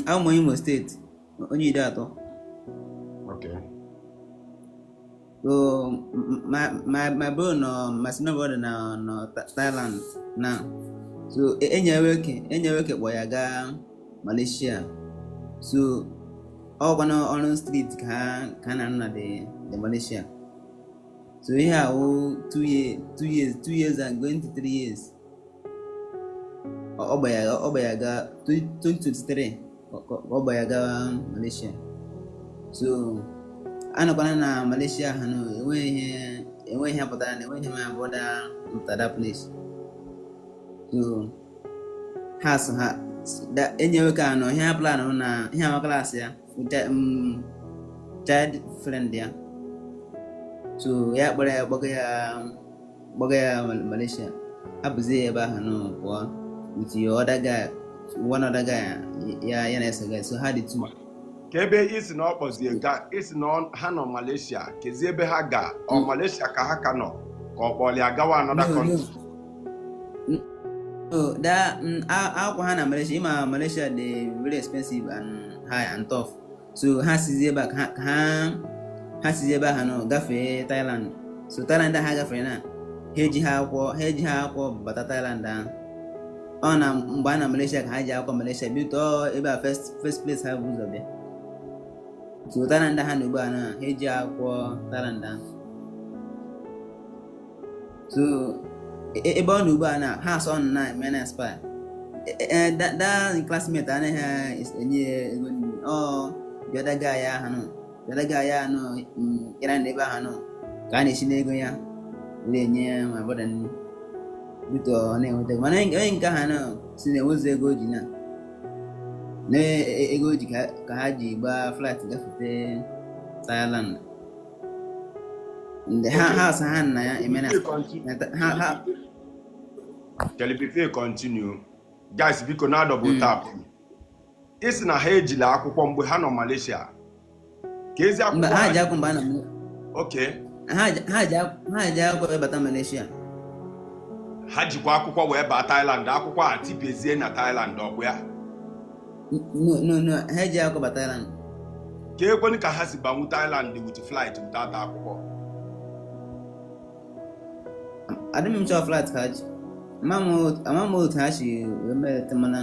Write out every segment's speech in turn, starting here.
Abụ m onye Imo Steeti, onye Ideato. Okay. So my bro nọ, my senior brother na nọ Thailand now. So enyi ya nwoke kpọ ya gaa Malaysia. So ọkwa na ọrụ street ka ha na-arụ na the Malaysia. So ihe a wụ 2 years, 2 years and going to 3 years. Ọ gba ya gaa 2023 ka ọ gba ya gaa Malaysia. So anọkwana na Malaysia ha nọ, enweghị ihe pụtara na enweghị my brother pụtara that place. So ha so ha enyi ya nwoke anọ, ihe ha plan bụ na ihe ama class ya, child friend ya. So ya kpọrọ ya gbaga ya Malaysia, hapụzie ya ebe ahụ nọ pụọ with your other guy, one other guy ya ya na-eso guy. So ha dị two. Ka ebe isi na ọ kpọzie ga, isi na ha nọ Malaysia, kezi ebe ha ga? Ọ Malaysia ka ha ka nọ, ka ọ kpọrọ ya gawa another No, no. country? No, that akwụkwọ ha na Malaysia, ịma Malaysia dị very expensive and high and tough. So ha sizi ebe a ka ha sizi ebe ahụ nọ gafee Thailand. So Thailand ha gafere na ha eji ha akwụkwọ bata Thailand ahụ. Ọ na mgbe a na Malaysia ka ha ji akwụkwọ Malaysia bito ebe a first place ha bụ ụzọ bịa. So Thailand ha na ugbu a na ha eji akwụkwọ Thailand ahụ. So ebe ọ nọ ugbu a na ha asọ nọ na eme na expire. That classmate anaghị enye ya ego nri. Ọ the other guy ahụ nọ, the other guy ahụ nọ ya na ebe ahụ nọ ka a na-esi n'ego ya were enye ya ma brother nri bito ọ na-enweta ego. Mana onye nke ahụ nọ si na enwezi ego o ji na ego o ji ka ha ji gbaa flight gafete Thailand. Ndị ha ha sị ha na ya eme na ha Kelly, before you continue, guys, biko na double tap. Isi na ha ejila akwụkwọ mgbe ha nọ Malaysia, ka ezi Mba, akwụkwọ ha ha ji akwụkwọ mgbe a na Okay. Ha ji akwụkwọ ịbata Malaysia. Ha jikwa akwụkwọ wee baa Thailand, akwụkwọ a tipezie na Thailand, ọkwa ya? No, ha eji akwụkwọ bata Thailand. Ka ekwenụ ka ha si banwu Thailand with flight without akwụkwọ? Adị m chọọ flight ka ha ji ama m otu ha si wee melite, mana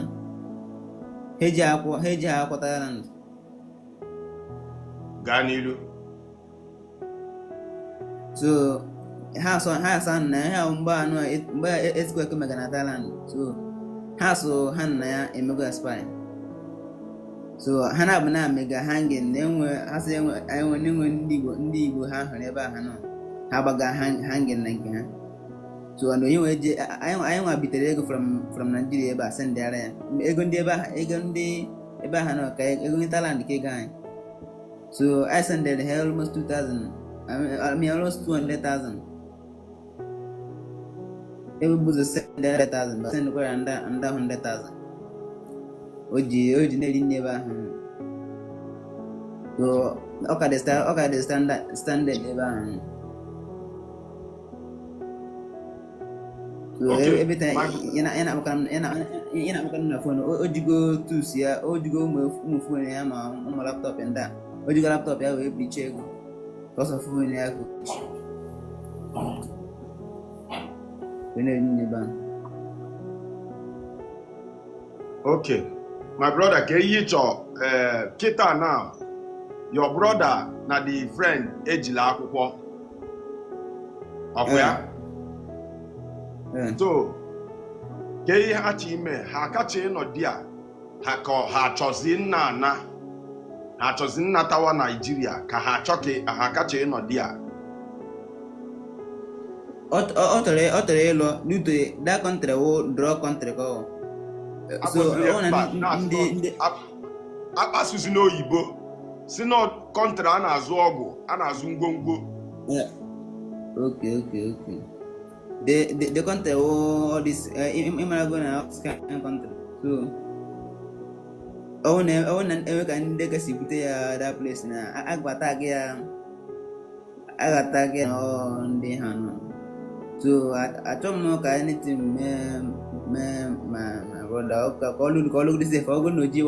ha eji akwụkwọ Thailand. Gaa n'ilu. So ha sọ na ha mgbe anụ mgbe earthquake mega na Thailand, so ha so ha na ya emego expire. So ha na-abụ na mega hanging na enwe ha sị enwe ndị Igbo ha hụrụ ebe a, ha nọ ha gbaga hanging na nke ha. So and onye wee je anyị nwa bitere ego from Nigeria ebe a, sendịara ya ego ndị ebe ahụ, ego ndị ebe ahụ nọ ka ego ndị Thailand ka ego anyị. So I sended her almost 2000, I mean almost 200,000. Ebe bụ ụzọ send 100,000, but send kwara nda 100,000 o ji na-eri nri ebe ahụ. So ọ ka dị standard ebe ahụ. So every time ị na-akpọka m na phone, o jigo tools ya, o jigo ụmụ phone ya ma ụmụ laptop ndị a, o jigo laptop ya wee bichie ego ka ọsọ phone ya ka wee na-eri nri ebe ahụ. Okay, my brother, ka ihe chọ kịta now, your brother na the friend ejila akwụkwọ, ọkwa ya? Ee. So ka ihe ha chọ ime, ha kacha ịnọ di a ha, ka ha chọzi nna ana, ha chọzi nnatawa Naijiria, ka ha achọ ka ha kacha ịnọ di a? Ọ chọrọ ịlụ due to that country wụ drug country ka ọ wụ. So Akpọziri ya ọ na mba, ndị ndị akpasuzi n'oyibo si na country a na-azụ ọgwụ, a na-azụ ngwongwo. Yeah. Okay. The country wụ all this ịmarago na this kind of country. So ọ na enwe ka ndị ka si bute ya that place na agbata gị ya aghata gị na ọ ndị ha nọ. So achọ m ka anything mee ma brother ka ọ lụrụ safe, ọ bụrụ na o ji